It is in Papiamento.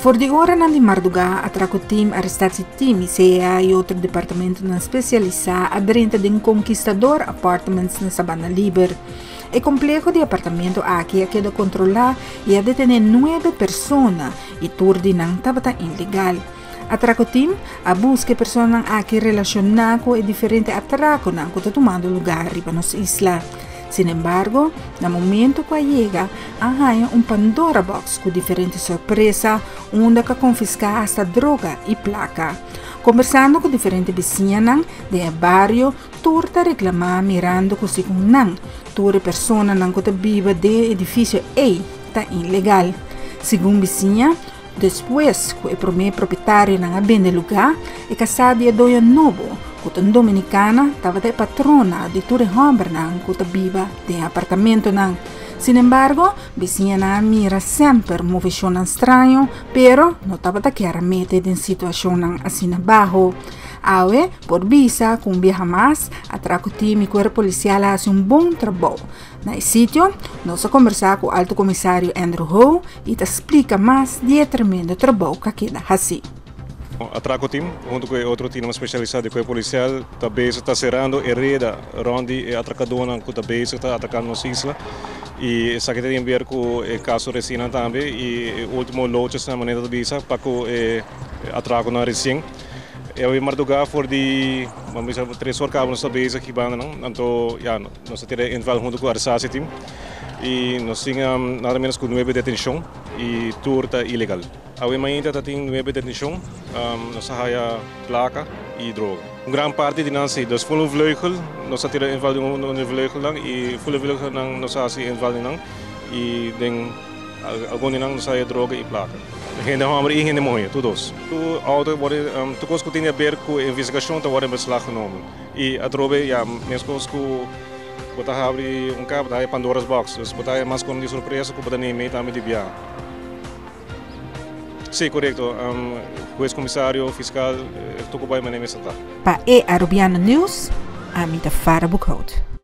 For di oranan di mardugá, Atraco Team, Arrestatie Team i CEA i otro departamentonan spesialisá a drenta den Conquistador Apartments na Sabana Liber. E kompleho di apartamento aki a keda kontrolá i a detené nuebe persona i tur di nan tabata ilegal. Atraco Team a buska e personanan aki relashoná ku e diferente atrakonan ku ta tumando lugá riba nos isla. Sinembargo, na momento ku a yega, a haña un Pandora box ku diferente sorpresa unda ku a konfiská hasta droga i plaka. Kombersando ku diferente bisiñanan den e bario, tur ta reklamá mirando ku segun nan, tur e personanan ku ta biba den e edifisio ei ta ilegal. Segun bisiña, Despues ku e promé propietarionan a bende lugá, e kasá di e doño nobo, ku ta un dominikana, tabata e patrona di tur e hòmbernan ku ta biba den e apartamentonan. Sinembargo, bisiñanan a mira semper moveshonnan straño, pero no tabata kier a mete den situashonnan asina baho. Awe por bisa ku un biaha mas, Atraco Team i Kuerpo Polisial a hasi un bon trabou. Na e sitio, nos a kombersá ku Alto Komisario Andrew Ho i ta splika mas di e tremendo trabou ku a keda hasí. Atraco Team, hunto ku e otro teamnan spesialisá di Kuerpo Polisial, ta bezig ta serando e reda rònt di e atrakadónan ku ta bezig ta atraká nos isla. I esaki ta tin ber ku e kaso resiennan tambe i e último lochesnan manera ta bisa pa ku e atrakonan resien. E awe mardugá for di, ban bisa, tres or kaba nos ta bezig hibando nan. Anto, ya, nos a tira e inval huntu ku Arsace team i nos tin nada menos ku nuebe detenshon i tur ta ilegal. Awe mainta ta tin nuebe detenshon, nos a haya plaka i droga. Un gran parti di nan si, dus full un vleugel, nos a tira inval di un vleugelnan i full e vleugelnan nos a hasi inval di nan i den algun di nan nos a haya droga i plaka. Hende hòmber i hende muhé, tur dos. Tur outo wòrdu, tur kos ku tin di aber ku e investigashon ta wòrdu in beslag genomen. I atrobe, ya, meskos ku bo ta habri un kaba, bo ta haya Pandora's box. Dus bo ta haya mas kono di sorpresa ku bo ta neem'é tambe di biaha. Sí, korekto. Hues, komisario, fiskal, tur ku bai manera mester ta. Pa e Arubiano News, ami ta Farah Boekhout.